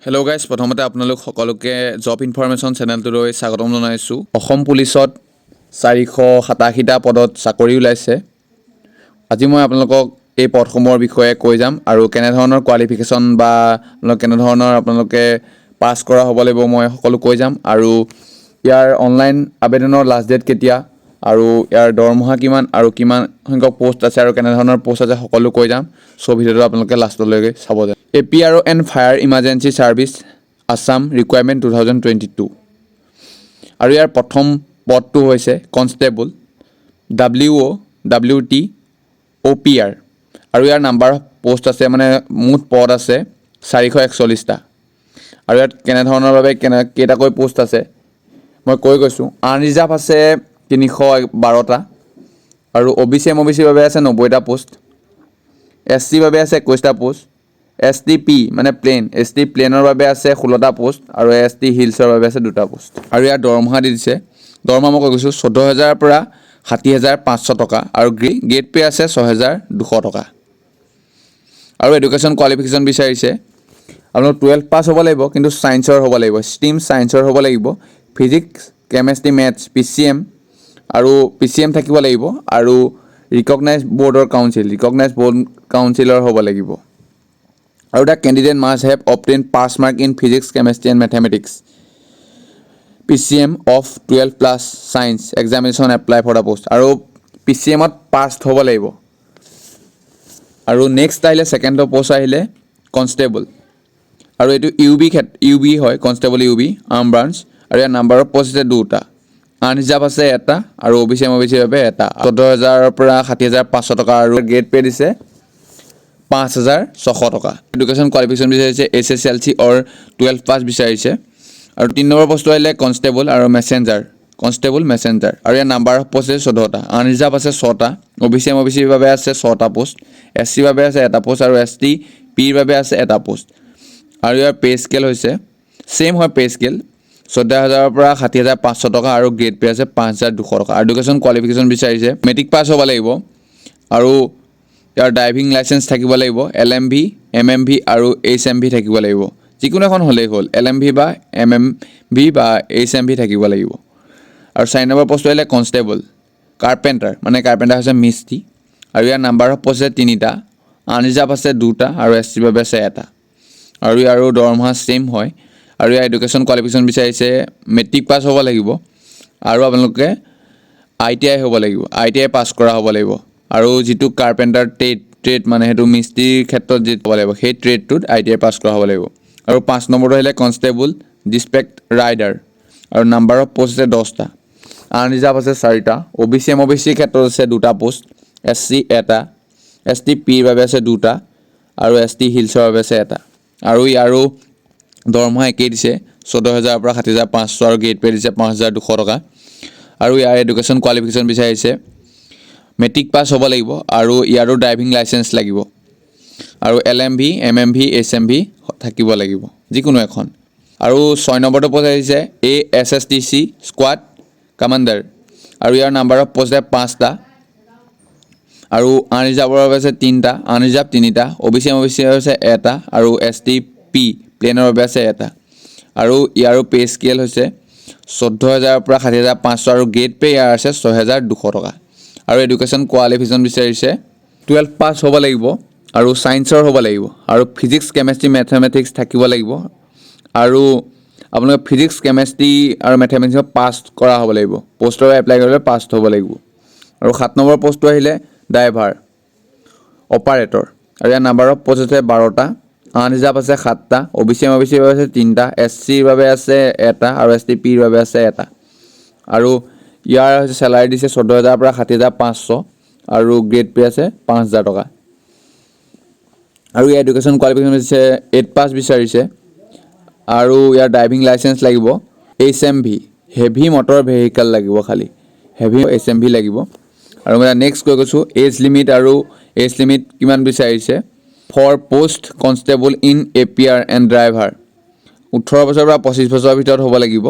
Hello' guys, প্ৰথমতে আপোনালোক সকলোকে জব ইনফৰমেশ্যন চেনেলটোলৈ স্বাগতম জনাইছোঁ। অসম পুলিচত 487টা পদত চাকৰি ওলাইছে। আজি মই আপোনালোকক এই পদসমূহৰ বিষয়ে কৈ যাম আৰু কেনেধৰণৰ কোৱালিফিকেশ্যন বা আপোনালোক কেনেধৰণৰ আপোনালোকে পাছ কৰা হ'ব লাগিব, মই সকলো কৈ যাম। আৰু ইয়াৰ অনলাইন আবেদনৰ লাষ্ট ডেট কেতিয়া আৰু ইয়াৰ দৰমহা কিমান আৰু কিমান সংখ্যক প'ষ্ট আছে আৰু কেনেধৰণৰ প'ষ্ট আছে, সকলো কৈ যাম। চ' ভিডিঅ'টো আপোনালোকে লাষ্টলৈকে চাব যায়। APRO and Fire Emergency Service, Assam Recruitment 2022। আৰু ইয়াৰ প্ৰথম পদটো হৈছে কনষ্টেবল ডাব্লিউ অ' ডাব্লিউ টি অ' পি আৰ। আৰু ইয়াৰ নাম্বাৰ অফ প'ষ্ট আছে, মানে মুঠ পদ আছে 441টা। আৰু ইয়াত কেনেধৰণৰ বাবে কেইটাকৈ প'ষ্ট আছে, মই কৈ গৈছোঁ। আনৰিজাৰ্ভ আছে 312টা আৰু অ' বি চি, এম অ' বি চিৰ বাবে আছে 90টা প'ষ্ট, এছ চিৰ বাবে আছে 21টা প'ষ্ট, এছ টি পি মানে প্লেইন, এছ টি প্লেনৰ বাবে আছে 16টা প'ষ্ট আৰু এছ টি হিলছৰ বাবে আছে দুটা প'ষ্ট। আৰু ইয়াৰ দৰমহা দি দিছে। দৰমহা মই কৈ গৈছোঁ, 14 হেজাৰৰ পৰা 60,500 টকা আৰু গ্ৰেড পে' আছে 6200 টকা। আৰু এডুকেশ্যন কোৱালিফিকেশ্যন বিচাৰিছে, আপোনালোক 12 পাছ হ'ব লাগিব, কিন্তু ছায়েন্সৰ হ'ব লাগিব, ষ্ট্ৰীম ছায়েন্সৰ হ'ব লাগিব। ফিজিক্স, কেমেষ্ট্ৰি, মেথছ, পিচিএম আৰু পিচিএম থাকিব লাগিব আৰু ৰিকগনাইজ বৰ্ডৰ কাউন্সিল, ৰিকগনাইজ বৰ্ড কাউন্সিলৰ হ'ব লাগিব। আৰু the candidate must have obtain pass mark in physics, chemistry and mathematics, PCM of 12 plus science examination apply for the post। আৰু পিচিএমত পাছ হ'ব লাগিব। আৰু নেক্সট আহিলে, ছেকেণ্ডৰ প'ষ্ট আহিলে কনষ্টেবল আৰু এইটো ইউ বি ক্ষেত ইউ বি হয়, constable U B arm branch. আৰু ইয়াৰ নাম্বাৰ অফ প'ষ্ট আছে দুটা, আনৰিজাৰ্ভ আছে এটা আৰু অ' বি চি, এম অ' বি চিৰ বাবে এটা। 14 হেজাৰৰ পৰা 60,500 টকা আৰু গ্ৰেড পে' দিছে 5600 টকা। এডুকেশ্যন কোৱালিফিকেশ্যন বিচাৰিছে HSLC or 12 pass বিচাৰিছে। আৰু তিনি নম্বৰ পষ্টটো আহিলে কনষ্টেবল আৰু মেছেঞ্জাৰ, কনষ্টেবল মেছেঞ্জাৰ। আৰু ইয়াৰ নাম্বাৰ অফ পষ্ট আছে 14টা, আনৰিজাৰ্ভ আছে ছটা, অ' বি চি, এম অ' বি চিৰ বাবে আছে ছটা পষ্ট, এছ চিৰ বাবে আছে এটা পষ্ট আৰু এছ টি পিৰ বাবে আছে এটা পষ্ট। আৰু ইয়াৰ পে' স্কেল হৈছে ছেইম হয়, পে' স্কেল 14 হাজাৰৰ পৰা 60,500 টকা আৰু গ্ৰেড পে' আছে 5200 টকা। এডুকেশ্যন কোৱালিফিকেশ্যন বিচাৰিছে মেট্ৰিক পাছ হ'ব লাগিব আৰু ইয়াৰ ড্ৰাইভিং লাইচেঞ্চ থাকিব লাগিব, এলএমভি, এমএমভি আৰু এইচএমভি থাকিব লাগিব। যিকোনো এখন হ'লেই হ'ল, এলএমভি বা এমএমভি বা এইচএমভি থাকিব লাগিব। আৰু চাৰি নম্বৰ পষ্টটো আহিলে কনষ্টেবল কাৰ্পেণ্টাৰ, মানে কাৰ্পেণ্টাৰ হৈছে মিস্ত্ৰী। আৰু ইয়াৰ নাম্বাৰ অফ পষ্ট আছে তিনিটা, আনৰিজাৰ্ভ আছে দুটা আৰু এছ চিৰ বাবে আছে এটা। আৰু ইয়াৰো দৰমহা ছেইম হয়। আৰু ইয়াৰ এডুকেশ্যন কোৱালিফিকেশ্যন বিচাৰিছে মেট্ৰিক পাছ হ'ব লাগিব আৰু আপোনালোকে আইটিআই হ'ব লাগিব, আইটিআই পাছ কৰা হ'ব লাগিব। আৰু যিটো কাৰ্পেণ্টাৰ ট্ৰেড, মানে সেইটো মিস্ত্ৰীৰ ক্ষেত্ৰত যি হ'ব লাগিব, সেই ট্ৰেডটোত আইটিআই পাছ কৰা হ'ব লাগিব। আৰু পাঁচ নম্বৰটো আহিলে কনষ্টেবল ডিছপেচ ৰাইডাৰ আৰু নাম্বাৰ অফ পষ্ট আছে 10টা, আনৰিজাৰ্ভ আছে চাৰিটা, অ' বি চি, এম অ' বি চিৰ ক্ষেত্ৰত আছে দুটা পষ্ট, এছ চি এটা, এছ টি পিৰ বাবে আছে দুটা আৰু এছ টি হিলছৰ বাবে আছে এটা। আৰু ইয়াৰো দৰমহা একেই দিছে, 14 হেজাৰৰ পৰা 60,500 আৰু গ্ৰেড পে' দিছে 5200 টকা। আৰু ইয়াৰ এডুকেশ্যন কোৱালিফিকেশ্যন বিচাৰিছে মেট্ৰিক পাছ হ'ব লাগিব আৰু ইয়াৰো ড্ৰাইভিং লাইচেঞ্চ লাগিব আৰু এলএমভি, এমএমভি, এইচএমভি থাকিব লাগিব, যিকোনো এখন। আৰু ছয় নম্বৰটো পষ্ট আহিছে A S S T C squad commander. আৰু ইয়াৰ নাম্বাৰ অফ পষ্ট পাঁচটা আৰু আনৰিজাৰ্ভৰ বাবে আছে তিনিটা, আনৰিজাৰ্ভ তিনিটা, অ' বি চি, এম অ' বি চি আছে এটা আৰু এছ টি পি প্লেনৰ বাবে আছে এটা। আৰু ইয়াৰো পে' স্কেল হৈছে 14 হেজাৰৰ পৰা 60,500 আৰু গ্ৰেড পে' ইয়াৰ আছে 6200 টকা। আৰু এডুকেশ্যন কোৱালিফিকেশ্যন বিচাৰিছে 12 পাছ হ'ব লাগিব আৰু ছায়েন্সৰ হ'ব লাগিব আৰু ফিজিক্স, কেমেষ্ট্ৰি, মেথমেটিক্স থাকিব লাগিব। আৰু আপোনালোকে ফিজিক্স, কেমেষ্ট্ৰি আৰু মেথমেটিক্সত পাছ কৰা হ'ব লাগিব, পষ্টৰ এপ্লাই কৰিবলৈ পাছ হ'ব লাগিব। আৰু সাত নম্বৰ পষ্টটো আহিলে ড্ৰাইভাৰ অপাৰেটৰ। আৰু ইয়াৰ নাম্বাৰ অফ পষ্ট আছে 12টা, আনৰিজাৰ্ভ আছে সাতটা, অ' বি চি, এম অ' বি চিৰ বাবে আছে তিনিটা, এছ চিৰ বাবে আছে এটা আৰু এছ টি পিৰ বাবে আছে এটা। আৰু ইয়াৰ হৈছে চেলাৰী দিছে 14 হেজাৰৰ পৰা 60,500 আৰু গ্ৰেড পে' আছে 5000 টকা। আৰু ইয়াৰ এডুকেশ্যন কোৱালিফিকেশ্যন হৈছে এইট পাছ বিচাৰিছে আৰু ইয়াৰ ড্ৰাইভিং লাইচেঞ্চ লাগিব, এইচএমভি, হেভি মটৰ ভেহিকেল লাগিব, খালী হেভি এইচএমভি লাগিব। আৰু মই নেক্সট কৈ গৈছোঁ এজ লিমিট। আৰু এজ লিমিট কিমান বিচাৰিছে for post constable in APR and driver, 18 বছৰৰ পৰা 25 বছৰৰ ভিতৰত হ'ব লাগিব।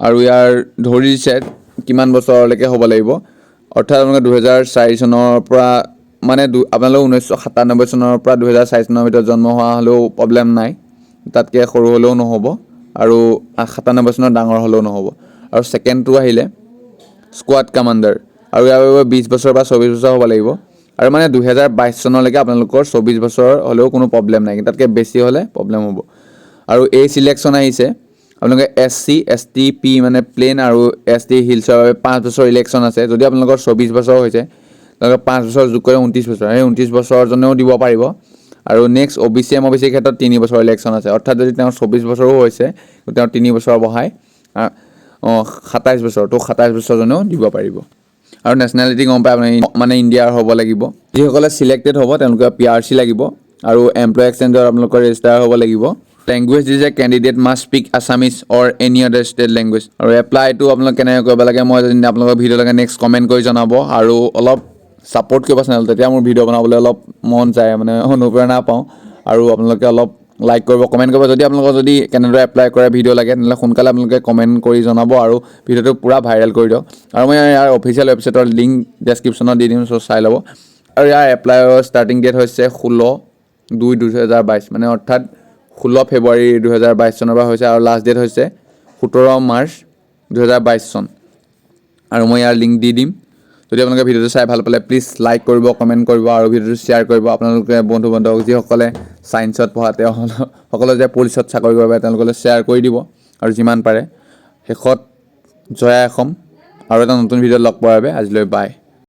আৰু ইয়াৰ ধৰি দিছে কিমান বছৰলৈকে হ'ব লাগিব, অৰ্থাৎ আপোনালোকে 2004 চনৰ পৰা, মানে আপোনালোক 1997 চনৰ পৰা 2004 চনৰ ভিতৰত জন্ম হোৱা হ'লেও প্ৰব্লেম নাই। তাতকৈ সৰু হ'লেও নহ'ব আৰু 97 চনৰ ডাঙৰ হ'লেও নহ'ব। আৰু ছেকেণ্ডটো আহিলে স্কোৱাড কামাণ্ডাৰ আৰু ইয়াৰ বাবে 20 বছৰ বা 24 বছৰ হ'ব লাগিব। আৰু মানে 2022 চনলৈকে আপোনালোকৰ 24 বছৰ হ'লেও কোনো প্ৰব্লেম নাই, কিন্তু তাতকৈ বেছি হ'লে প্ৰব্লেম হ'ব। আৰু এই চিলেকশ্যন আহিছে আপোনালোকে S C, S T, P মানে প্লেইন আৰু এছ টি হিলছৰ বাবে 5 বছৰ ৰিলেক্সেশ্যন আছে। যদি আপোনালোকৰ 24 বছৰ হৈছে, তেওঁলোকে 5 বছৰ যোগ কৰি 29 বছৰ, সেই 29 বছৰজনেও দিব পাৰিব। আৰু নেক্সট অ' বি চি, এম অ' বি চিৰ ক্ষেত্ৰত 3 বছৰ ৰিলেক্সেশ্যন আছে। অৰ্থাৎ যদি তেওঁৰ 24 বছৰো হৈছে, তেওঁ 3 বছৰ বঢ়াই 27 বছৰ, তো 27 বছৰজনেও দিব পাৰিব। আৰু নেশ্যনেলিটি গম পাই আপুনি, মানে ইণ্ডিয়াৰ হ'ব লাগিব। যিসকলে চিলেক্টেড হ'ব, তেওঁলোকে পি আৰ চি লাগিব আৰু এমপ্লয় এক্সচেঞ্জত আপোনালোকৰ ৰেজিষ্টাৰ হ'ব লাগিব। লেংগুৱেজ দিছে, candidate must speak Assamese or any other state language। আৰু এপ্লাইটো আপোনালোকে কেনেকৈ কৰিব লাগে, মই যদি আপোনালোকৰ ভিডিঅ' লাগে, নেক্সট কমেণ্ট কৰি জনাব। আৰু অলপ ছাপৰ্ট কৰিব চেনেল, তেতিয়া মোৰ ভিডিঅ' বনাবলৈ অলপ মন যায়, মানে অনুপ্ৰেৰণা পাওঁ। আৰু আপোনালোকে অলপ লাইক কৰিব, কমেণ্ট কৰিব। যদি আপোনালোকৰ যদি কেনেদৰে এপ্লাই কৰে ভিডিঅ' লাগে, তেনেহ'লে সোনকালে আপোনালোকে কমেণ্ট কৰি জনাব আৰু ভিডিঅ'টো পূৰা ভাইৰেল কৰি দিয়ক। আৰু মই ইয়াৰ অফিচিয়েল ৱেবছাইটৰ লিংক ডেছক্ৰিপশ্যনত দি দিম, চ' চাই ল'ব। আৰু ইয়াৰ এপ্লাইৰ ষ্টাৰ্টিং ডেট হৈছে 16/2/2022, মানে অৰ্থাৎ 16 ফেব্ৰুৱাৰী 2022 চনৰ পৰা হৈছে আৰু লাষ্ট ডেট হৈছে 17 মাৰ্চ 2022 চন। আৰু মই ইয়াৰ লিংক দি দিম। যদি আপোনালোকে ভিডিঅ'টো চাই ভাল পালে, প্লিজ লাইক কৰিব, কমেণ্ট কৰিব আৰু ভিডিঅ'টো শ্বেয়াৰ কৰিব। আপোনালোকে বন্ধু বান্ধৱ যিসকলে ছায়েন্সত পঢ়া, তেওঁ সকলে যে পুলিচত চাকৰি কৰিব পাৰে, তেওঁলোকলৈ শ্বেয়াৰ কৰি দিব আৰু যিমান পাৰে। শেষত জয় আই অসম আৰু এটা নতুন ভিডিঅ'ত লগ পোৱাৰ বাবে আজিলৈ বাই।